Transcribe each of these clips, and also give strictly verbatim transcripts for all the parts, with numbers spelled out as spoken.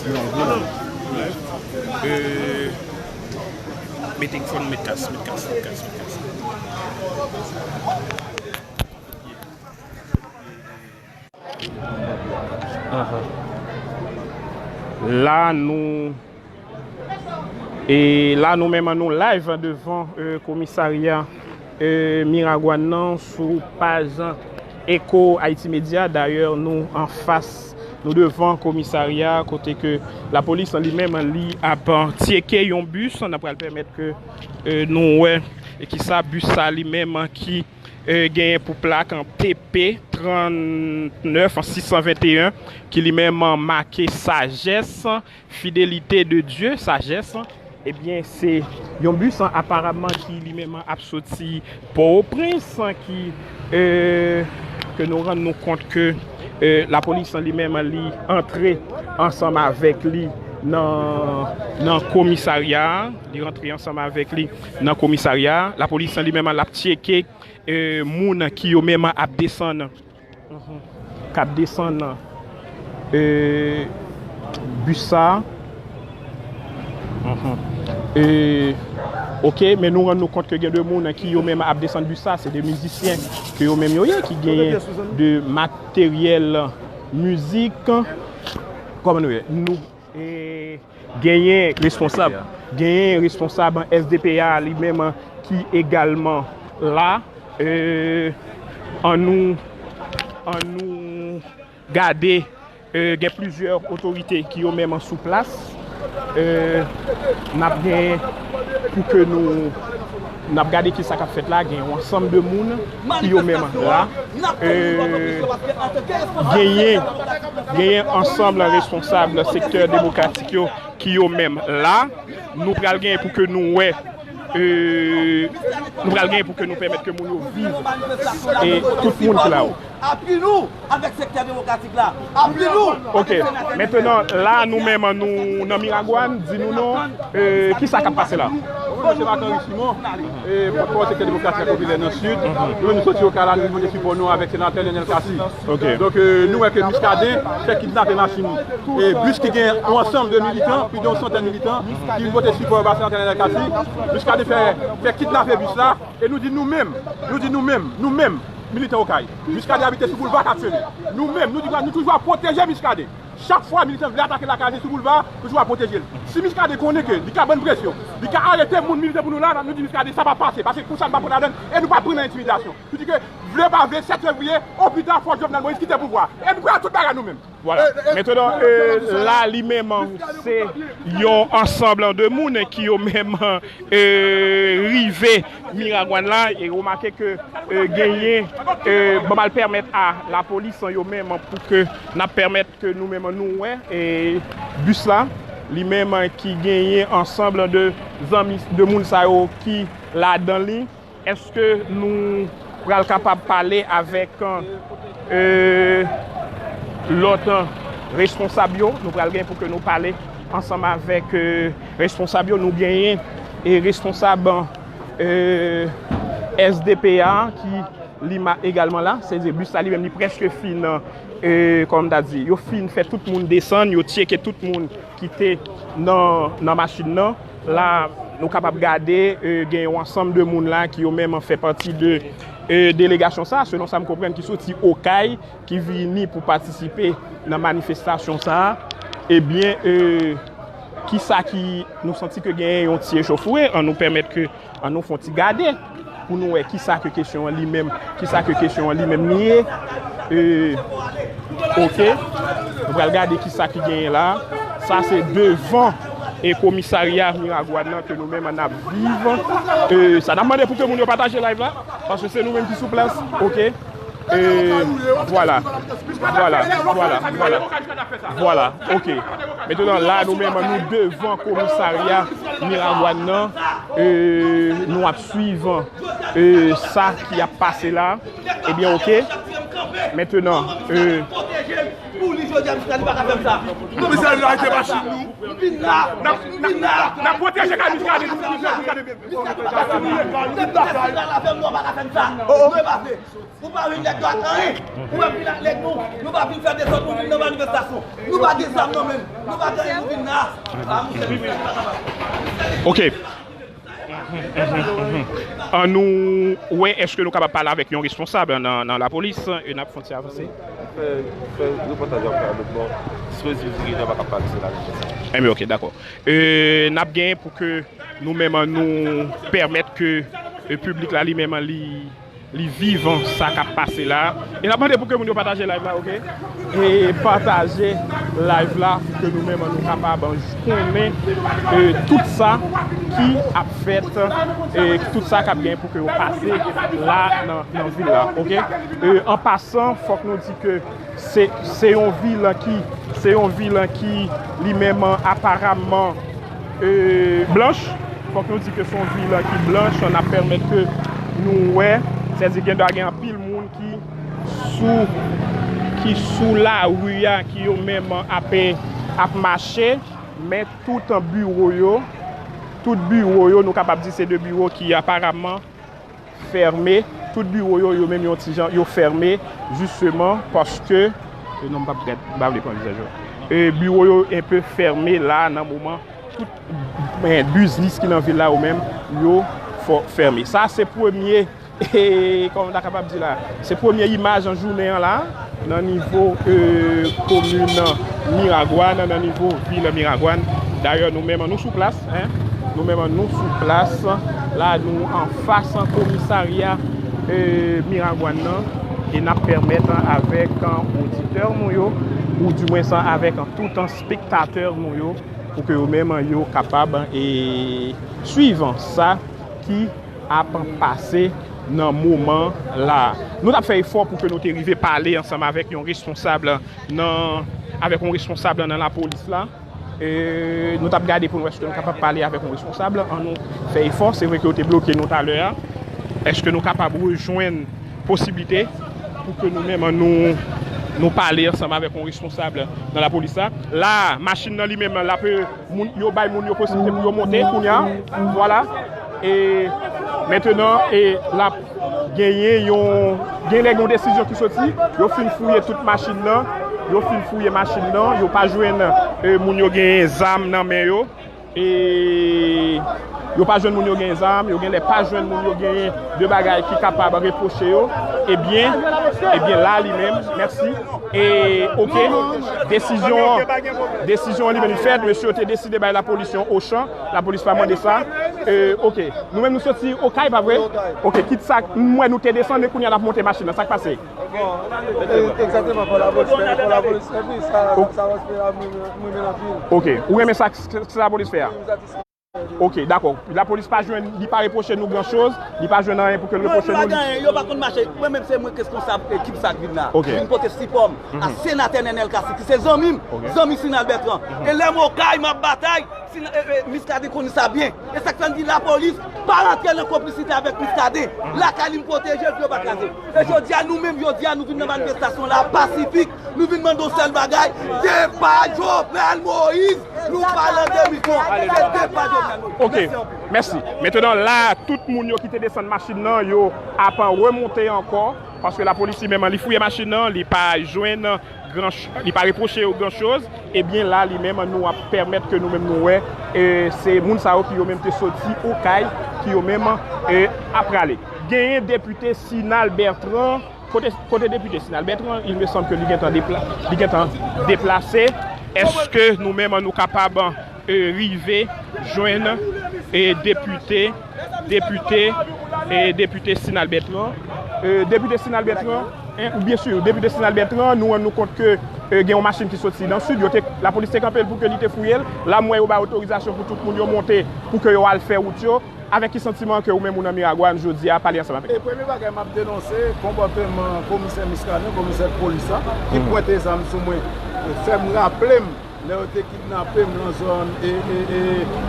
Yon gwo non. Euh, mete fòn, met kas, met kas, met kas, met kas. Aha. La nou e la nou menm nou live devan euh, komisarya euh, Miragwàn nan sou paj Echo Haïti Media. Dayè nou anfas, nou devan komisarya kote ke lapolis li menm li ap tyeke yon bis. N ap pral pèmèt ke euh, nou wè e kisa bis sa li menm ki euh, genyen pou plak an T P trannèf sis san venteyen ki li menm make sajès, fidelite de Dye, sajès. Ebyen, se yon bis aparamman ki li menm ap soti Pòtoprens ki euh, ke nou rann nou kont ke euh, lapolis li menm li antre ansanm avèk li nan nan komisarya a. Li rantre ansanm avèk li nan komisarya a. Lapolis li menm l ap tyeke euh, moun ki yo menm ap desann k ap desann euh, bis sa. Mhm. Euh, ok, men nou rann nou kont ke gen de moun ki yo menm ap desann bis sa, se de mizisyen ke yo menm yo ye, ki genyen de materyèl mizik. Kòman nou ye? Nou e genyen responsab, genyen responsab S D P A li menm ki egalman la. Euh, an nou an nou gade euh, gen plizyè otorite ki yo menm sou plas. Euh, n ap gen pou ke nou n ap gade ki sa k ap fèt la, gen yon ansanm de moun ki yo menm la. Euh, genyen genyen ansanm responsab sektè demokratik yo ki yo menm la. Nou pral gen pou ke nou wè euh, nou pral gen pou ke nou pèmèt ke moun yo viv e tout moun ki la yo. Apui nou avèk sektè demokratik la. Apui nou. Ok. Mentnan la nou menm nou nan Miragwàn, di nou non euh, ki sa k ap pase la? Mwen se Marc-Henry Simon, e pòtpawòl sektè demokratik ak popilè nan Sid. Nou menm nou soti Okay la, nou vin pote sipò nou avèk senatè Lionel Cassy. Ok. Donk euh, nou wè ke Muscadin fè kidnape machin e bis ki gen yon ansanm de militan, plis de yon santèn militan ki vin pote sipò yo ba senatè Lionel Cassy. Muscadin fè fè kidnape bis la. E nou di nou menm, nou di nou menm, nou menm militan Okay, Muscadin abite sou boulva Kat Semen. Nou menm nou di nou toujou ap pwoteje Muscadin. Chak fwa militan vle atake lakay li sou boulva, nou toujou ap pwoteje l. Si Muscadin konnen ke li ka ban n presyon, li ka arete moun milite pou nou la, nou di Muscadin sa p ap pase, paske konsa n p ap pran ladann e nou p ap pran nan entimidasyon. Nou di ke vle pa vle, sèt fevriye, opita fòk Jovenel Moïse kite pouvwa. E nou prè a tout bagay nou menm. Vwala. Mentnan euh, la li menm se yon ansanm de moun ki yo menm euh, rive Miragwàn la e remake ke euh, genyen euh, ban m al pèmèt a lapolis yo menm pou ke n ap pèmèt ke nou menm nou wè e bis la li menm ki genyen ansanm de zanmi de moun sa yo ki ladan li. Èske nou pral kapab pale avèk euh, lòt responsab yo? Nou pral gen pou ke nou pale ansanm avèk euh, responsab yo. Nou genyen e responsab euh, S D P A ki li ma egalman la. Se di bis la li menm li prèske fin euh, kòm ta di yo fin fè tout moun desann, yo tcheke tout moun ki te nan nan machin nan. La nou kapab gade euh, gen yon ansanm de moun la ki yo menm fè pati de euh, delegasyon sa, selon sa m konprann, ki soti Okay, ki vini pou patisipe nan manifestasyon sa. Ebyen euh, kisa ki nou santi ke genyen yon ti echauffourée, an nou pèmèt ke an nou fè yon ti gade pou nou wè kisa ke kesyon an li menm, kisa ke kesyon an li menm li ye. Euh, ok. Nou pral gade kisa ki genyen la. Sa se devan e komisarya Miragwàn nan ke nou menm n ap viv. Euh, sa n ap mande pou ke moun yo pataje live la, paske se nou menm ki sou plas. Ok. Euh, vwala. Vwala, vwala, vwala. Vwala, ok. Mentnan la nou menm nou devan komisarya Miragwàn nan. Euh, nou ap swiv euh, sa ki ap pase la. Ebyen ok. Mentnan euh, Miskaden pa ka fè m sa. Non, men se arete machin nou. M vin la. M vin la. N ap pwoteje kay Miskaden. Miskaden pa ka fè m sa. Miskaden pa ka fè m sa. Depi Miskaden la fè m, nou pa ka fè m sa. Non, e pa vre. Ou pa vin nèg dwat anyen. Ou pa vin ak nèg nou. Nou pa vin fè dezòd, nou vin nan manifestasyon. Nou pa gen zam nan men n. Nou pa gen anyen, nou vin la. Ah, monchè, Miskaden pa kapab. Ok. An nou wè, èske nou kapab pale avèk yon responsab nan, nan lapolis, e n ap fè yon ti avanse? Fè, fè repòtaj w ap fè a, donk, bon, dispozitif direktè pa ka pale, se la menm sa. Enben, ok, dakò. E, n ap gen pou ke nou menm nou pèmèt ke, e, piblik la li menm li, li viv sa k ap pase la. E n ap mande pou ke moun yo pataje live la, ok? E pataje live la pou ke nou menm nou kapab konnen, e, tout sa ki ap fèt, e tout sa k ap gen pou ke yo pase la nan, nan vil la, ok? E, an pasan, fòk nou di ke se, se yon vil ki, se yon vil ki li menm aparamman, e, blanch. Fòk nou di ke se yon vil ki blanch, n ap pèmèt ke nou wè, sètadi gen dwa gen anpil moun ki sou, ki sou lari a, ki yo menm ap, ap mache, men tout biwo yo, tout biwo yo, nou kapab di se de biwo ki aparamman fèmen. Tout biwo yo, yo menm yon ti jan, yo fèmen, jisteman, paske, e non, m p ap gad, m pa vle pran vizaj yo. E biwo yo enpe fèmen la, nan moman, tout, men, biznis ki nan vil la, yo menm, yo fò, fèmen. Sa, se premye, e, kòman m ta kapab di la, se premye imaj an jounen an la, nan nivo, e, komin Miragwàn, nan nivo vil Miragwàn. Dayè, nou menm, nou sou plas, en. Nou menm, nou sou plas. La, nou anfas komisarya, e, Miragwàn nan. E n ap pèmèt avèk oditè nou yo, oudimwens avèk tout espektatè nou yo, pou ke yo menm, yo kapab, e, swiv sa ki ap pase nan moman la. Nou t ap fè efò pou ke nou te rive pale ansanm avèk yon responsab nan, avèk yon responsab nan lapolis la. E, nou t ap gade pou n wè èske nou kapab pale avèk yon responsab. Ann nou fè efò. Se vre ke yo te bloke nou talè a. Èske nou kapab rejwenn posiblite pou ke nou menm nou, nou pale ansanm avèk yon responsab nan lapolis la? La, machin nan li menm, l ap, moun, yo bay moun yo posiblite pou yo monte kounye a. Vwala. E mentenan, e l ap genyen yon, gen lè gen yon desizyon ki soti, yo fin fouye tout machin nan, yo fin fouye machin nan, yo pa jwenn, e, moun yo gen zam nan men yo, e yo pa jwenn moun yo gen zam, yo gen lè pa jwenn moun yo genyen de bagay ki kapab repwoche yo, ebyen, ebyen la li menm, mèsi. E, ok, desizyon an, desizyon an li menm li fèt, mesye yo te deside bay lapolis yon ochan, lapolis pa mande sa. E, ok, nou menm nou soti Okay, pa vre? Okay. Ok, kit sa, m wè nou te desann, men kounye a n ap monte machin nan, sa k pase? Bon, e, egzakteman, fò lapolis fè, fò lapolis fè, pi sa, sa respè a, mwen, mwen renmen l anpil. Ok, ou renmen sa, sa lapolis fè a? Wi, m satisfè. Ok, dakò. Lapolis pa jwenn, li pa repwoche nou gran choz, li pa jwenn anyen pou ke l repwoche nou. Non, li pa gen anyen, yo pa konn mache. Mwen menm se mwen k responsab ekip sa k vin la. Ok. Vin pote sipò m a senatè Nenel Cassy, ki se zanmi m, zanmi Sinal Bertrand. E lè m Okay, m ap batay, Sina-, e, e, Miskaden konnen sa byen. E sa k fè m di lapolis pa rantre nan konplisite avèk Miskaden. Lakay li m pwoteje l pou yo pa kraze. E jodi a, nou menm, jodi a, nou vin nan manifestasyon la, pasifik. Nou vin mande yon sèl bagay, depa Jovenel Moïse. Nou pa nan demisyon. Se depa Jovenel Moïse. Ok, mèsi anpil. Mèsi. Mentenan, la, tout moun yo ki te desann machin nan, yo ap remonte ankò, paske lapolis li menm, li fouye machin nan, li pa jwenn gran ch-, li pa repwoche yo gran choz, ebyen la, li menm, nou ap pèmèt ke nou menm nou wè, e, se moun sa yo ki yo menm te soti Okay, ki yo menm, e, ap prale. Genyen depite Sinal Bertrand, kote, kote depite Sinal Bertrand, il me semble que li gentan depla-, li gentan deplase. Èske nou menm nou kapab, e, rive jwenn, e, depite, depite, e, depite Sinal Bertrand? E, depite Sinal Bertrand, en, byen si, depite Sinal Bertrand, nou rann nou kont ke, e, gen yon machin ki soti nan sid, yo te, lapolis te kanpe l pou ke li te fouye l. La, m wè yo bay otorizasyon pou tout moun yo monte, pou ke yo al fè wout yo. Avèk ki santiman ke ou menm ou nan Miragwàn jodi a, pale ansanm avèk nou? E premye bagay m ap denonse, konpòteman komisè Miskaden, komisè polis la, ki pwente zam sou mwen, fè m raple m lè yo te kidnape m nan zòn e, e, e,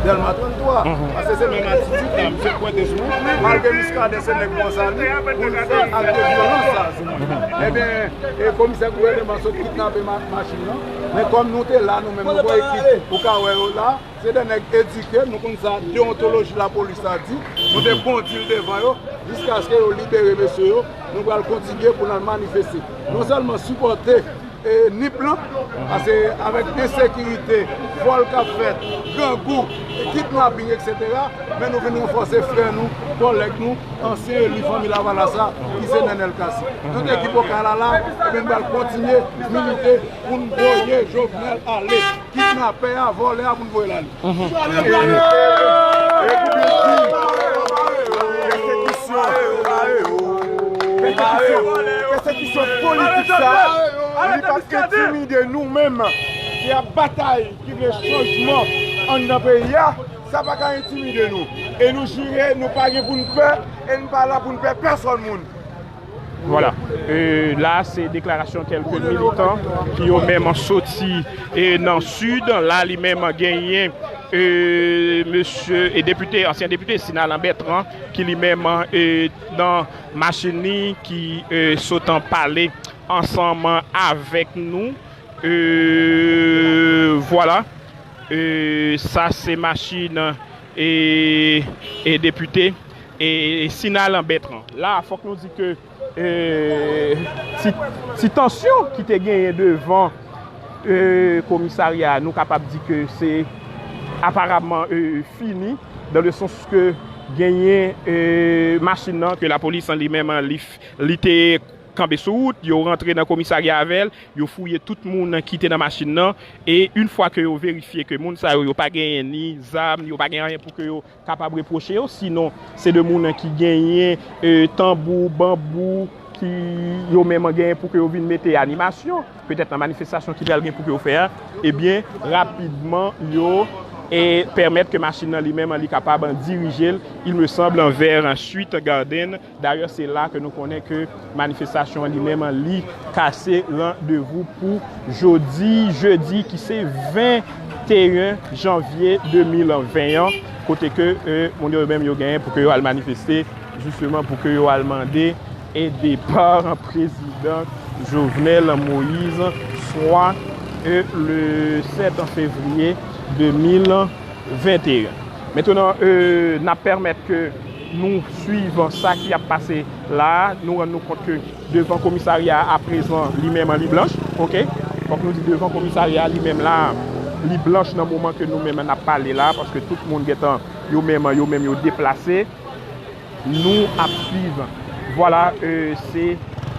Dèlma trannntwa. Paske se menm atitid la, misye pwente sou mwen. Malgre Muscadin se nèg Pwonsali, pou l fè ak de vyolans sa sou mwen. Ebyen, e komisè gouvènman sot kidnape ma- machin nan. Men kòm nou te la, nou menm, nou voye ki ou ka wè yo la. Se de nèg edike, nou konn sa deontoloji lapolis la di. Nou te bon dil devan yo, jiskaske yo libere mesye yo, nou pral kontinye pou n al manifeste. Non sèlman sipòte e, nip lan, paske avèk ensekirite, vòl k ap fèt, grangou, kidnaping, etsetera, men nou vin ranfòse frè nou, kòlèg nou, ansyen eli Fanmi Lavalas la, ki se Nenel Cassy. Tout ekip Okala la, ebyen, nou pral kontinye milite pou n voye Jovenel ale. Kidnapè a, vòlè a, pou n voye l ale. Pèsekisyon, pèsekisyon politik sa, li p ap entimide nou menm ki ap batay, ki vle chanjman anndan peyi a. Sa pa ka entimide nou. E nou jire, nou pa gen pou n pè, e nou pa la pou n pè pèsòn moun. Vwala. E, la, se deklarasyon kèlke militan ki yo menm soti, e, nan Sid. La, li menm genyen, e, mesye, e, depite, ansyen depite Sinalan Bètran, ki li menm, e, nan machin li, ki, e, sot an pale ansanm avèk nou. E, vwala. E, sa se machin, e, e depite, e, Sinalan Bètran. La, fòk nou di ke, e, ti, ti tansyon ki te genyen devan, e, komisarya a, nou kapab di ke se aparamman, e, fini, dans le sens ke genyen, e, machin nan ke lapolis an li menm li, li te kanpe sou wout, yo rantre nan komisarya avè l, yo fouye tout moun ki te nan machin nan, e yon fwa ke yo verifye ke moun sa yo, yo pa genyen ni zam, yo pa gen anyen pou ke yo kapab repwoche yo, sinon se de moun ki genyen, e, tanbou, banbou, ki yo menm genyen pou ke yo vin mete animasyon, petèt nan manifestasyon ki pral gen pou ke yo fè a, ebyen, rapidman, yo, e, pèmèt ke machin nan li menm, li kapab dirije l, il me semble, vers Sweet Garden. Dayè, se la ke nou konnen ke manifestasyon an li menm, li kase randevou pou jodi, jedi, ki se venteyen janvye de mil ven an, kote ke, e, moun yo menm yo genyen pou ke yo al manifeste, jisteman pou ke yo al mande e depa prezidan Jovenel Moïse, swa, e, le sèt fevriye de mil venteyen. Mentnan, e, n ap pèmèt ke nou swiv sa ki ap pase la a. Nou rann nou kont ke devan komisarya a, aprezan, li menm li blanch, oke? Fòk nou di devan komisarya a, li menm la, li blanch nan moman ke nou menm n ap pale la, paske tout moun gentan, yo menm, yo menm, yo deplase. Nou ap swiv. Vwala, e, se,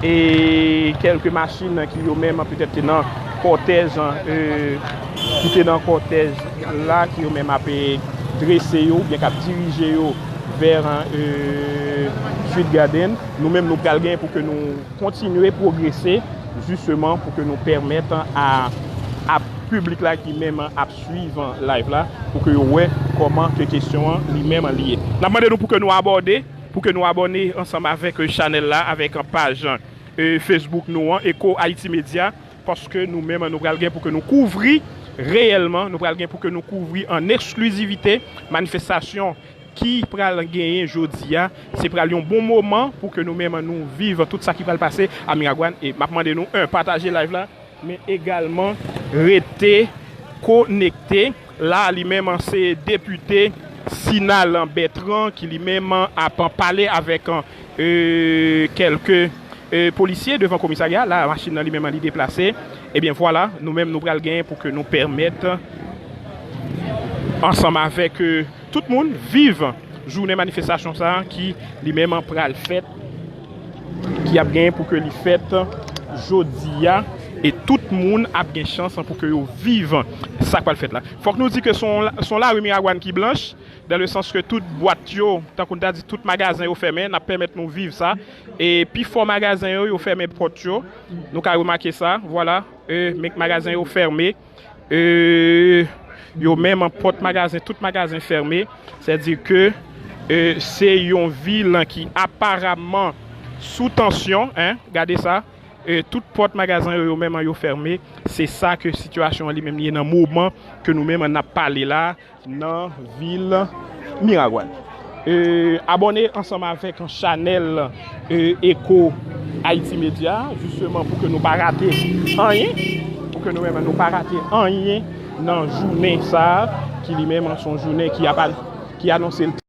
e, kèlke machin ki yo menm petèt te nan kòtèj, e, ki te nan kòtèj la, ki yo menm ap, e, drese yo, oubyen k ap dirije yo vè, e, Sweet Garden. Nou menm, nou pral gen pou ke nou kontinye pwogrese, jisteman, pou ke nou pèmèt a, a piblik la ki menm ap swiv live la, pou ke yo wè kòman ke kesyon an li menm li ye. N ap mande nou pou ke nou abòne, pou ke nou abòne ansanm avèk, e, chanèl la, avèk, e, paj, e, Facebook nou an, Echo Haïti Media, paske nou menm, nou pral gen pou ke nou kouvri reyèlman, nou pral gen pou ke nou kouvri an eksklizivite manifestasyon ki pral genyen jodi a. Se pral yon bon moman pou ke nou menm nou viv tout sa ki pral pase a Miragwàn. E m ap mande nou, en, pataje live la, men egalman rete konekte. La, li menm, se depite Sinalan Bètran ki li menm ap pale avèk, e, kèlke, e, polisye devan komisarya. La, machin nan li menm li deplase. Ebyen, vwala, nou menm nou pral genyen pou ke nou pèmèt ansanm avèk, e, tout moun viv jounen manifestasyon sa a ki li menm pral fèt, ki ap genyen pou ke li fèt jodi a, e tout moun ap gen chans pou ke yo viv sa k pral fèt la. Fòk nou di ke se yon, se yon lari Miragwàn ki blanch, dans le sens ke tout bwat yo, tankou n ta di tout magazen yo fèmen, n ap pèmèt nou viv sa, e pifò magazen yo, yo fèmen pòt yo, nou ka remake sa, vwala, e, men magazen yo fèmen, e, yo menm pòt magazen, tout magazen fèmen. Sètadi ke, e, se yon vil ki aparamman sou tansyon, en, gade sa. E tout pòt magazen yo, yo menm yo fèmen. Se sa ke sitiyasyon an li menm li ye nan moman ke nou menm n ap pale la nan vil Miragwàn. E, abòne ansanm avèk chanèl e, Echo Haïti Media, jisteman pou ke nou pa rate anyen, pou ke nou menm nou pa rate anyen nan jounen sa a, ki li menm se yon jounen ki ap, ki anonse l